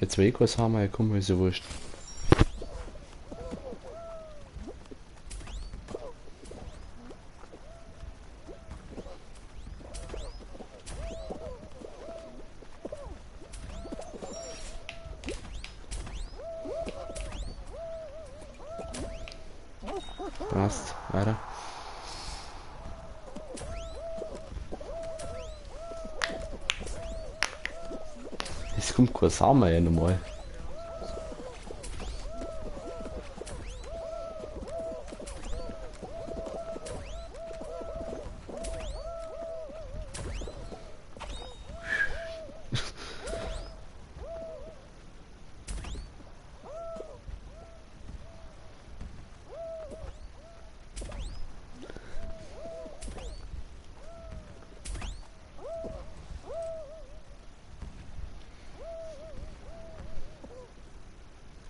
Jetzt will ich was haben, ja komm, ist ja wurscht. Passt, weiter. Es kommt kein Samen ja nochmal.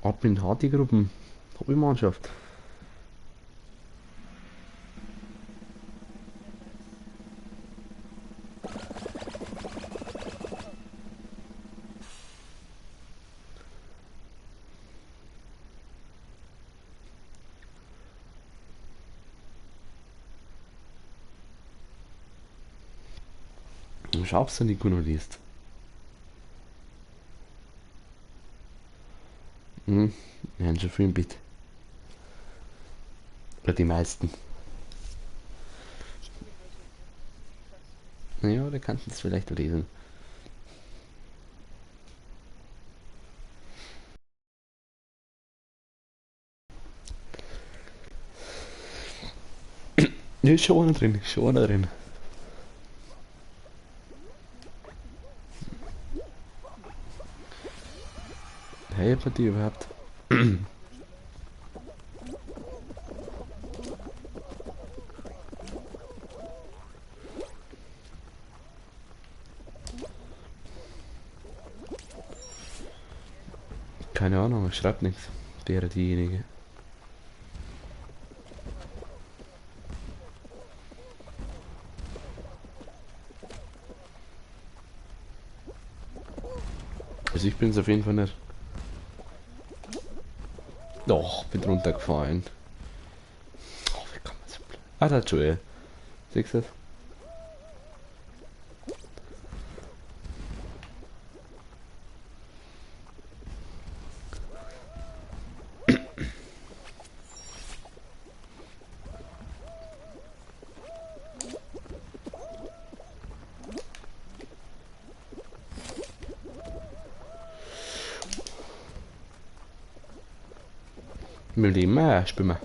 Ab in HT-Gruppen. Hobbymannschaft. Schau, ob's du die Kuno liest. Hm, wir haben schon früh im Bett. Oder die meisten. Naja, da kannst du es vielleicht lesen. Ja, ist schon einer drin, ist schon einer drin. Hey, Partie überhaupt. Keine Ahnung, schreibt nichts. Der oder diejenige. Also ich bin es auf jeden Fall nicht. Doch, bin runtergefallen. Oh, wie kann man so blöd. Ah, da Joel. Siehst du das? Mit dem spielen wir.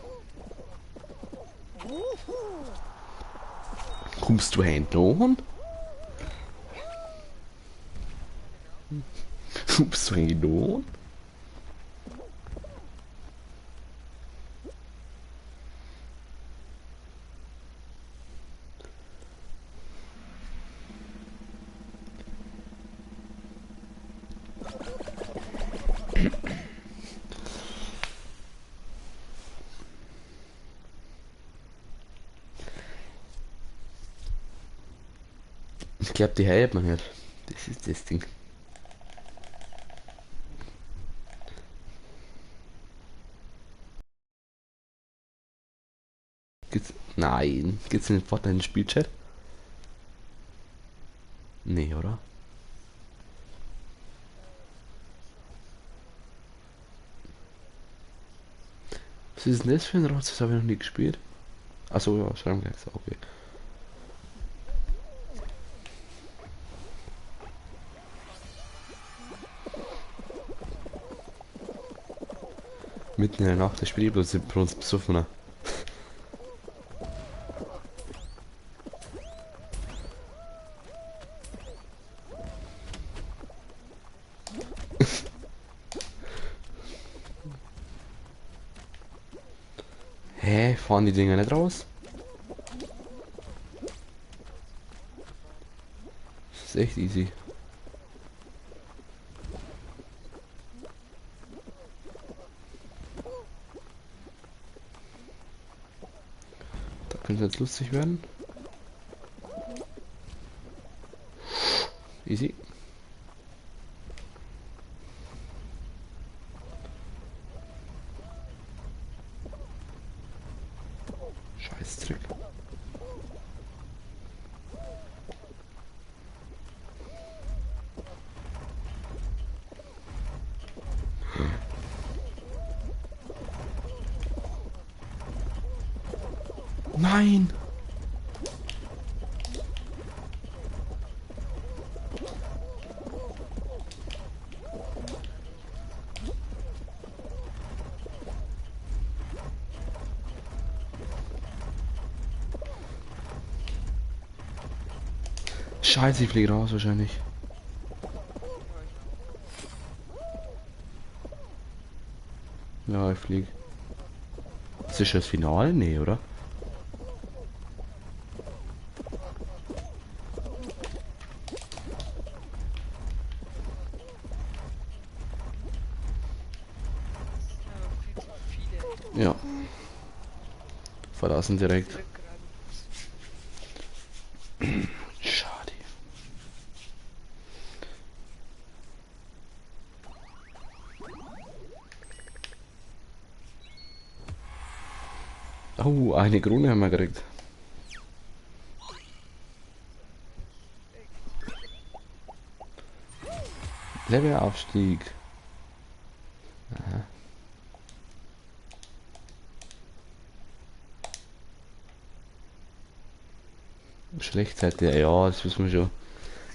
Kommst du hin? Kommst du hin? Ich glaube, die heilt man nicht. Das ist das Ding. Geht's? Nein. Geht's in den Fortnite in den Spielchat? Nee, oder? Was ist denn das für ein Rotz? Das habe ich noch nie gespielt. Achso, ja, schreiben gleich. Okay. Mitten in der Nacht, das Spiel bloß bei uns besoffener. Hä? Fahren die Dinger nicht raus? Das ist echt easy. Da könnte jetzt lustig werden. Easy. Nein! Scheiße, ich fliege raus wahrscheinlich. Ja, ich fliege. Ist das schon das Finale? Nee, oder? Ja. Verlassen direkt. Schade. Oh, eine Krone haben wir gekriegt. Levelaufstieg. Aha. Schlechtseite, ja, das wissen wir schon.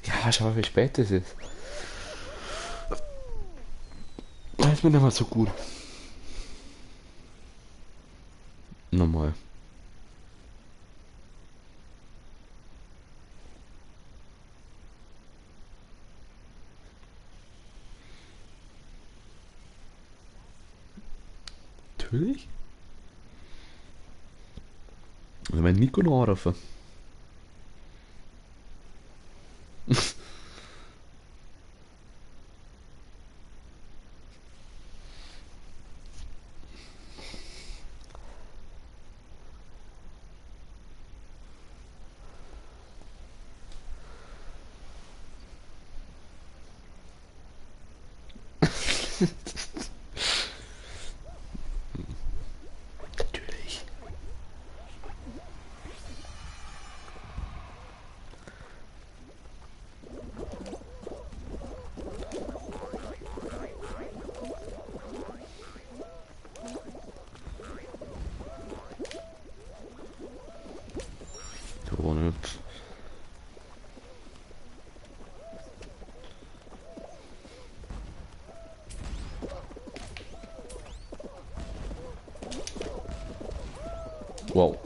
Ja, schau mal, wie spät es ist. Da ist mir nicht mehr so gut. Nochmal. Natürlich. Also mein Nico noch anrufen. Natürlich. So, ne? Wow.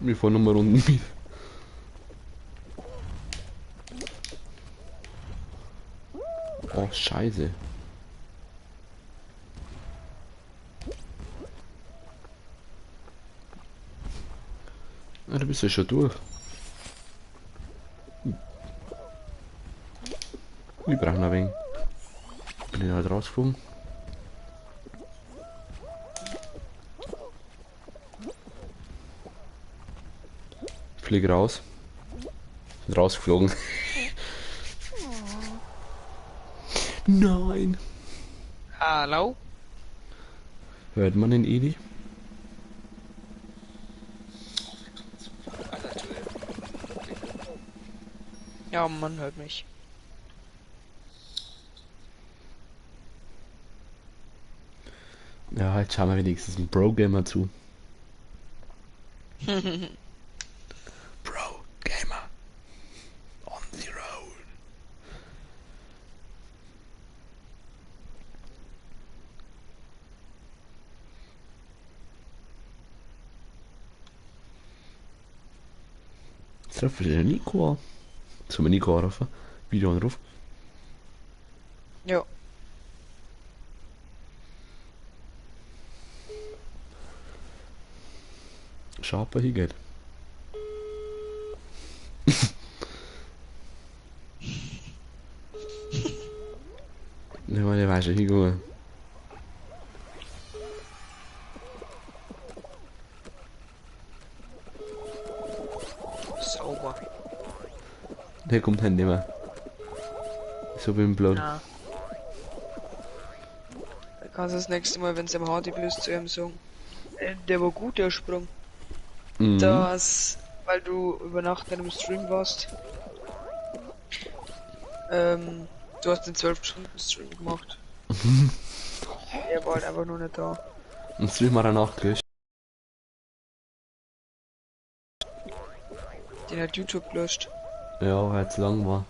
Wir fahren nochmal Runden mit. Oh, Scheiße. Ah, du bist ja schon durch. Wir brauchen ein wenig. Bin ich halt rausgeflogen. Flieg raus. Bin rausgeflogen. Nein. Hallo? Hört man den Edi? Ja, man hört mich. Ja, jetzt schauen wir wenigstens einen Bro-Gamer zu. Bro Gamer on the road. Jetzt ruft der Nico an. Sollen wir Nico anrufen? Videoanruf. Ja. Schaper hingeht. Ne, meine weiß schon hingegangen. Sauber. Der kommt halt nicht mehr. So wie im Blut. Ja. Da kannst du das nächste Mal, wenn es am Hardy bist, zu ihm sagen. Der war gut, der Sprung. Mhm. Das, weil du über Nacht in einem Stream warst. Du hast den 12-Stunden-Stream gemacht. Er war halt einfach nur nicht da. Und Stream hat er nachgelöscht. Den hat YouTube gelöscht. Ja, weil es lang war.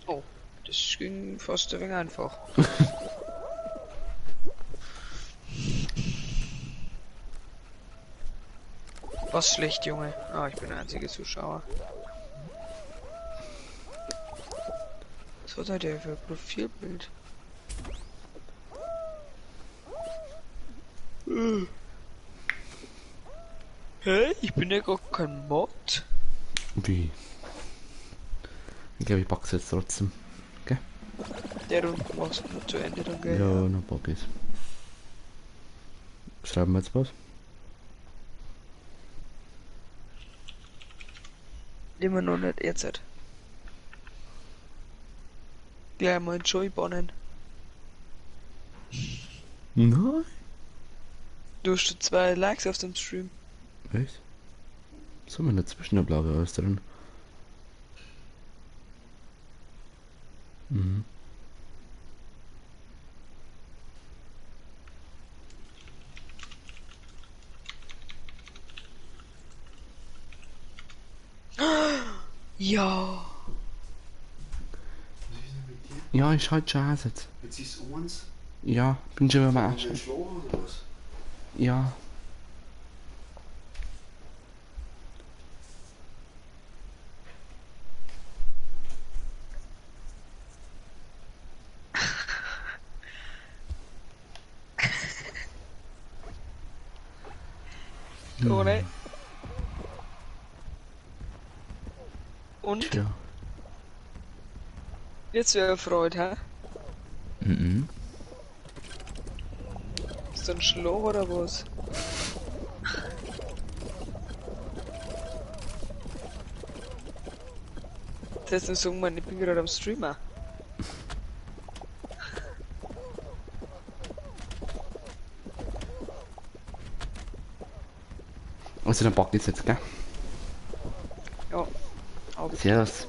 Oh, das ging fast ein wenig einfach. Was schlecht, Junge. Ah, ich bin der einzige Zuschauer. Was hat der für Profilbild? Hä? Ich bin ja gar kein Mod. Wie? Ich glaube, ich pack's jetzt trotzdem. Okay? Der Runde machst du noch zu Ende dann, gell? Ja, noch pack ich's. Schreiben wir jetzt was? Immer noch nicht jetzt. Gleich mal einen Joy bannen. Nein. Du hast schon 2 Likes auf dem Stream. Echt? Was haben wir in der Zwischenablage alles drin? Mhm. Ja. Was ist denn mit dir? Ja, ich schalte schon aus jetzt. Jetzt ist es 1. Ja, bin schon beim Wollen wir Arsch. schlafen oder was? Ja. Ohne. Und? Tja. Jetzt wäre erfreut, hä? Mhm. Ist das ein Schloch oder was? Das ist so, man, ich bin gerade am Streamer. Also dann pack ich's jetzt, gell? Ja. Auf. Servus.